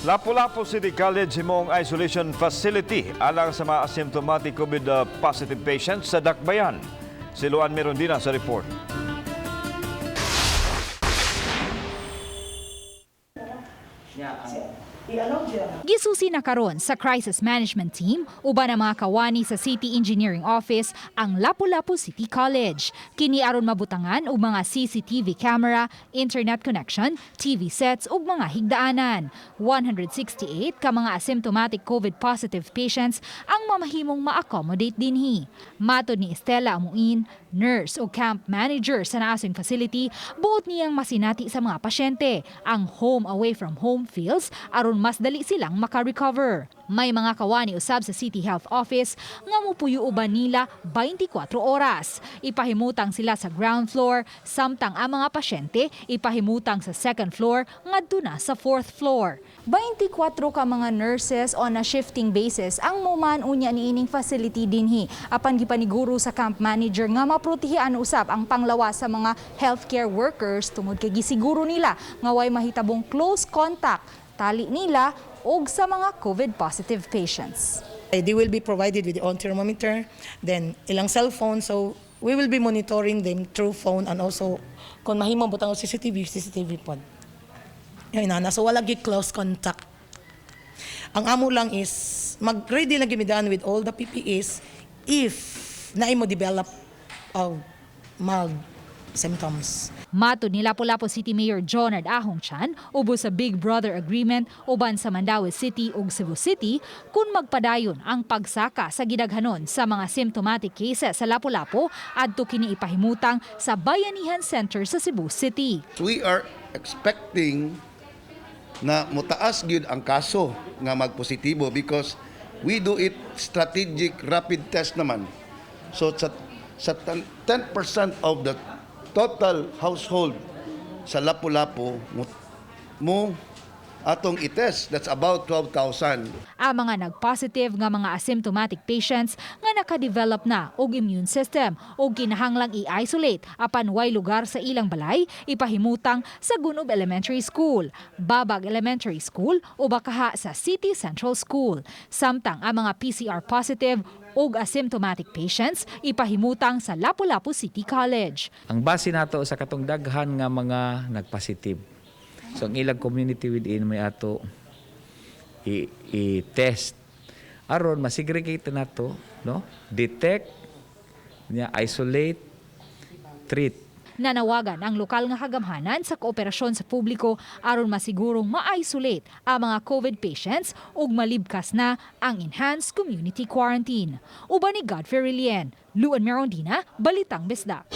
Lapu-Lapu City College himong isolation facility alang sa mga asymptomatic COVID positive patients sa Dakbayan. Si Luan Mirondina sa report. Gisusi na karon sa crisis management team uban ang mga kawani sa City Engineering Office ang Lapu-Lapu City College. Kini aron mabutangan og mga CCTV camera, internet connection, TV sets ug mga higdaanan. 168 ka mga asymptomatic COVID positive patients ang mamahimong ma-accommodate dinhi. Matod ni Estela Amuin, nurse o camp manager sa naasing facility, buot niyang masinati sa mga pasyente ang home away from home feels aron mas dali silang maka-recover. May mga kawani usab sa City Health Office nga mupuyo uban nila 24 oras. Ipahimutang sila sa ground floor, samtang ang mga pasyente ipahimutang sa second floor ngadto na sa fourth floor. 24 ka mga nurses on a shifting basis ang muman unya niining facility dinhi. Apan gipaniguro sa camp manager nga maprotehian usab ang panglawas sa mga healthcare workers tungod kay gisiguro nila nga way mahitabong close contact tali nila og sa mga COVID positive patients. They will be provided with the own thermometer, then ilang cellphone. So we will be monitoring them through phone and also kung mahimo butang og CCTV, CCTV pod. Yun na, so wala gyud close contact. Ang amo lang is mag-ready lang gimidaan with all the PPEs if naay mo develop of mild symptoms. Matod ni Lapu-Lapu City Mayor Jonard Ahong Chan, ubos sa Big Brother Agreement uban sa Mandaue City ug Cebu City kung magpadayon ang pagsaka sa gidaghanon sa mga symptomatic cases sa Lapu-Lapu, adto kini ipahimutang sa Bayanihan Center sa Cebu City. We are expecting na mutaas gyud ang kaso nga magpositibo because we do it strategic rapid test naman. So sa 10% of the total household sa Lapu-Lapu mo atong i-test. That's about 12,000. Ang mga nag-positive nga mga asymptomatic patients nga nakadevelop na og immune system o kinahanglang i-isolate apan way lugar sa ilang balay, ipahimutang sa Gunob Elementary School, Babag Elementary School o bakaha sa City Central School. Samtang ang mga PCR positive og asymptomatic patients ipahimutang sa Lapu-Lapu City College. Ang base nato sa katong daghan nga mga nagpositive. So ang ilang community within may ato i-test aron masegregate nato, no? Detect nya, isolate, treat. Nanawagan ang lokal nga kagamhanan sa kooperasyon sa publiko aron masigurong ma-isolate ang mga COVID patients ug malibkas na ang enhanced community quarantine. Uban ni Godfrey Relien, Luan Merondina, Balitang Bisdak.